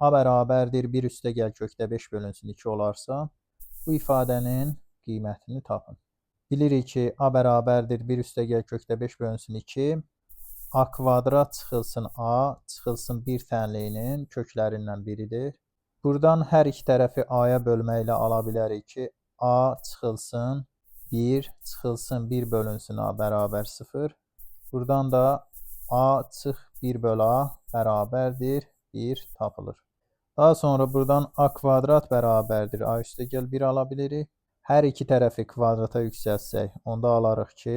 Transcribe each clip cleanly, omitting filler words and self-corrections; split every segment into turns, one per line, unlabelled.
A bərabərdir 1 üstə gəl kökdə 5 bölünsün 2 olarsa, bu ifadənin qiymətini tapın. Bilirik ki, A bərabərdir 1 üstə gəl kökdə 5 bölünsün 2, A kvadrat çıxılsın A, çıxılsın 1 tənliyinin köklərindən biridir. Buradan hər iki tərəfi A-ya bölməklə ala bilərik ki, A çıxılsın 1, çıxılsın 1 bölünsün A bərabər 0. Buradan da A çıx 1 böl A bərabərdir 1 tapılır. Daha sonra buradan A kvadrat bərabərdir A üstə gəl 1 ala bilirik. Hər iki tərəfi kvadrata yüksəltsək, onda alarıq ki,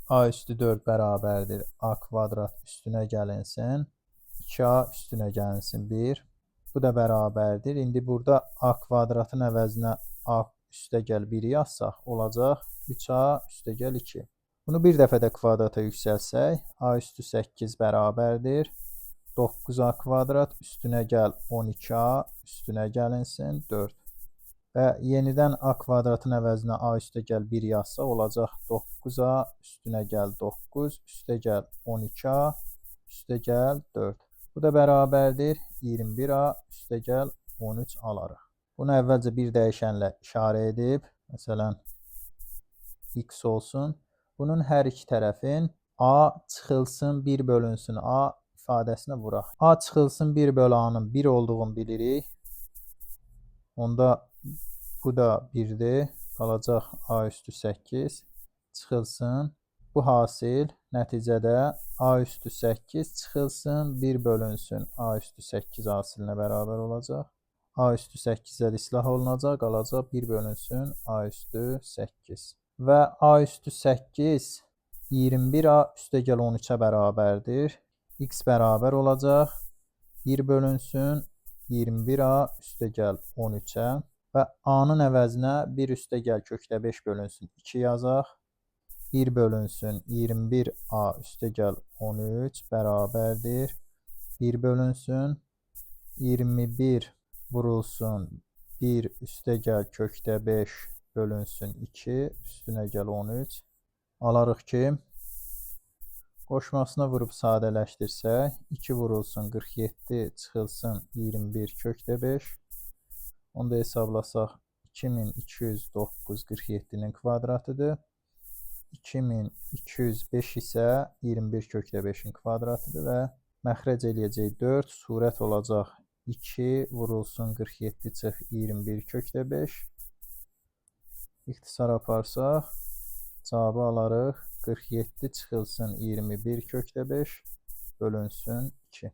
A üstü 4 bərabərdir A kvadrat üstünə gəlinsin, 2A üstünə gəlinsin 1. Bu da bərabərdir. İndi burada A kvadratın əvəzinə A üstə gəl 1 yazsaq, olacaq 3A üstə gəl 2. Bunu bir dəfə də kvadrata yüksəltsək, A üstü 8 bərabərdir 9A kvadrat üstünə gəl 12A üstünə gəlinsin 4. Və yenidən A kvadratın əvəzinə A üstə gəl 1 yazsaq, olacaq 9A üstünə gəl 9, üstə gəl 12A üstə gəl 4. Bu da bərabərdir 21A üstə gəl 13 alarıq. Bunu əvvəlcə bir dəyişənlə işarə edib, məsələn, x olsun. Bunun hər iki tərəfin A çıxılsın 1 bölünsün A ifadəsinə vuraq. A çıxılsın 1 böl A-nın 1 olduğunu bilirik. Onda bu da 1-dir. Qalacaq A üstü 8 çıxılsın. Bu hasil nəticədə A üstü 8 çıxılsın 1 bölünsün A üstü 8 hasilinə bərabər olacaq. A üstü 8-ə də islah olunacaq, qalacaq 1 bölünsün A üstü 8. Və A üstü 8 21A üstə gəl 13-ə bərabərdir. X bərabər olacaq 1 bölünsün 21A üstə gəl 13-ə və A-nın əvəzinə 1 üstə gəl kökdə 5 bölünsün 2 yazaq. 1 bölünsün 21A üstə gəl 13 bərabərdir 1 bölünsün 21 vurulsun 1 üstə gəl kökdə 5 bölünsün 2 üstünə gəl 13. Alarıq ki, qoşmasına vurub sadələşdirsək, 2 vurulsun 47 çıxılsın 21 kökdə 5. Onu da hesablasaq 2209 47-nin kvadratıdır. 2205 isə 21 kökdə 5-in kvadratıdır və məxrəc eləyəcək 4, surət olacaq 2 vurulsun 47 çıx 21 kökdə 5. İxtisar aparsaq, cavabı alarıq 47 çıxılsın 21 kökdə 5 bölünsün 2.